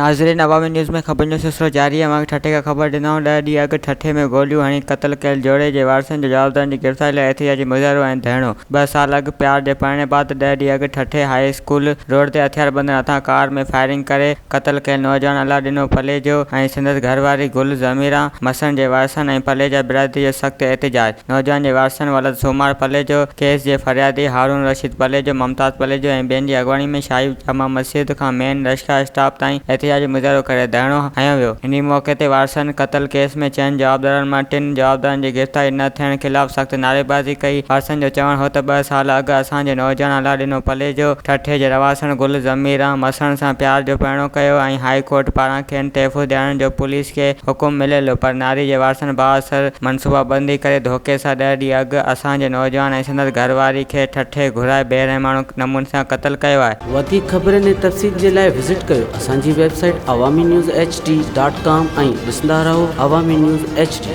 ناظرين عوامي نيوز ۾ خبرن جو سلسلو جاري آهي اوهان کي ٺٽي کان خبر ڏيندائون ڏهه ڏينهن اڳ ٺٽي ۾ گوليون هڻي قتل ڪيل جوڙي جي وارثن جو جوابدارن جي گرفتاري لاء احتجاجي مظاهرو ۽ ڌرڻو ٻه سال اڳ پيار جي پرڻي بعد ڏهه ڏينهن اڳ ٺٽي هاء اسڪول روڊ تي هٿياربندن هٿان ڪار ۾ فائرنگ ڪري قتل ڪيل نوجوان الله ڏنو پليجو ۽ سندس گهرواري گل ضميران مسڻ جي وارثن ۽ پليجا برادري جو سخت احتجاج نوجوان جي وارثن ولد سومار پليجو ڪيس جي فريادي هارون رشيد پليجو ممتاز پليجو ۽ ٻين جي اڳواڻي ۾ شاهي جامع مسجد کان مين رڪشا اسٽاپ تائين احتجاجي مظاهرو ڪري ڌرڻو هنيو ويو. انهي موقعي تي وارثن قتل ڪيس ۾ چئن جوابدارن مان ٽن جوابدارن جي گرفتاري نه ٿيڻ خلاف سخت نعريبازي ڪئي. وارثن جو چوڻ هو ته ٻه سال اڳ اسان جي نوجوان الله ڏنو پليجو ٺٽي جي رهواسڻ گل ضميران مسڻ سان پيار جو پرڻو ڪيو ۽ هائي ڪورٽ پاران کين تحفظ ڏيارڻ جو پوليس کي حڪم مليل هو پر ناري جي وارثن بااثر منصوبابندي ڪري ڌوڪي سان ڏهه ڏينهن اڳ اسان جي نوجوان ۽ سندس گهرواري کي ٺٽي گهرائي بيرحماڻو نموني سان قتل ڪيو آهي. وڌيڪ خبرن ۽ تفصيل جي لاء وزٽ ڪيو اسان جي website Awami news H D dot com ۽ ڏسندا رهو عوامي نيوز ايڇ ڊي.